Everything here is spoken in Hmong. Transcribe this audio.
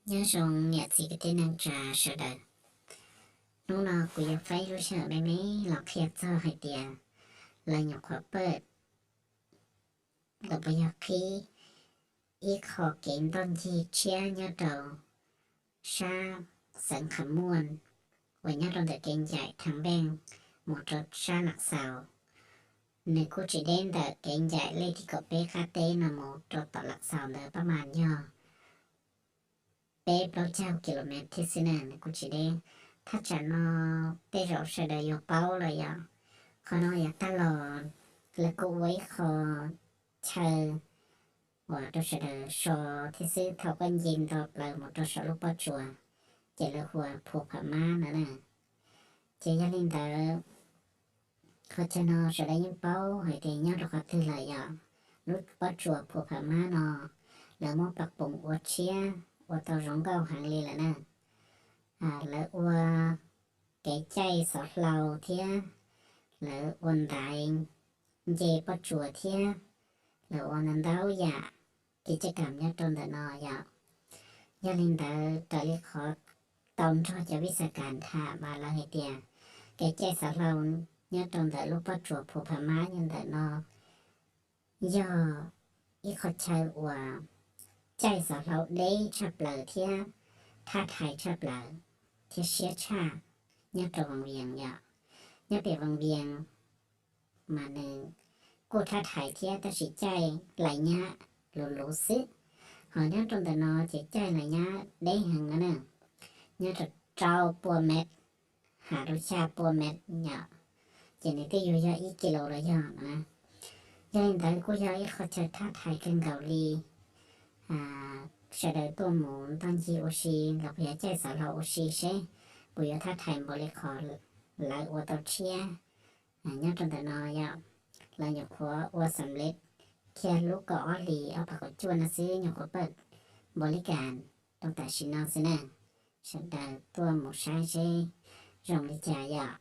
Nyob zoo niam txiv kwv tij neej tsa sawv daws. Hnub no kuv yuav faib lub sij hawm me me los qhia txog hais tias lawv nyuam qhuav pawj los puas yog qhib ib qho kev ntoj ncig tshiab nyob rau sab xeev Qham Muaj uas nyob rau ntawm kev ncaim Thaj Npeej mus rau sab Lam Xaus. Nws kuj tsis deb ntawm kev ncaim lej thib kaum peb qab teb no mus rau tom Lam Xaus ntawd pab mas yog peb plaub caug kilomev thiab xwb na, nws kuj tsis deb. Thaj tsam no tej zaum sawv daws yuav paub lawm yom. Qhov no yog tag los lawv kuj ua ib qho chaw uas rau sawv daws so thiab xwb, thaum koj nce nto plaws mus rau saum lub pob tsuas ces lawv hu ua Phua Pham Mab no na. Ces yog li ntawd, qhov chaw no sawv daws yeej paub hais tias nyob rau qhov twg lawm yom. Lub pob tsuas Phua Pham Mab no lawv muab pab poos ua tshiab ua tau zoo nkauj heev li lawm na. Lawv ua kev caij xov hlau thiab, lawv ua ntaiv nce pob tsuas thiab, lawv ua ntau ntau yam kev caj kam nyob rau ntawm no yom. Yog li ntawd raws li qhov tau nrog cov vij xas kas tham mas lawv hais tias kev caij xov hlau nyob rau ntawm lub pob tsuas Phua Pham Mab nyob ntawm no yog ib qho chaw uas caij xov hlau deb tshaj plaws thiab thab thaiv tshaj plaws thiab siab tshaj nyob rau Vaj Vias yom. Nyob pem Vaj Vias mas nws kuj thab thaiv thiab tab sis caij lais nyab luv luv xwb. Ho nyob rau ntawm no ces caij lais nyab deb heev no na, nyob rau rau pua mev, ha rau xya pua mev yom. Ces nws twb yuav yog ib kis lus los yog no na. Yog li ntawd kuj yog ib qho chaw thab thaiv kawg nkaus li. Sawv daws tuaj mus ntoj ncig ua si los puas yog caij xov hlau ua si seb puas yuav thab thaiv npaum li qhov lawv ua tau tshiab nyob rau ntawm no yom. Lawv nyuam qhuav ua xam lej kiag lub kaum ob hlis ob phav kaum cuaj no xwb, nyuam qhuav pawj npaum li cas rau tam sim no xwb na. Sawv daws tuaj mus saib seb zoo li cas yom.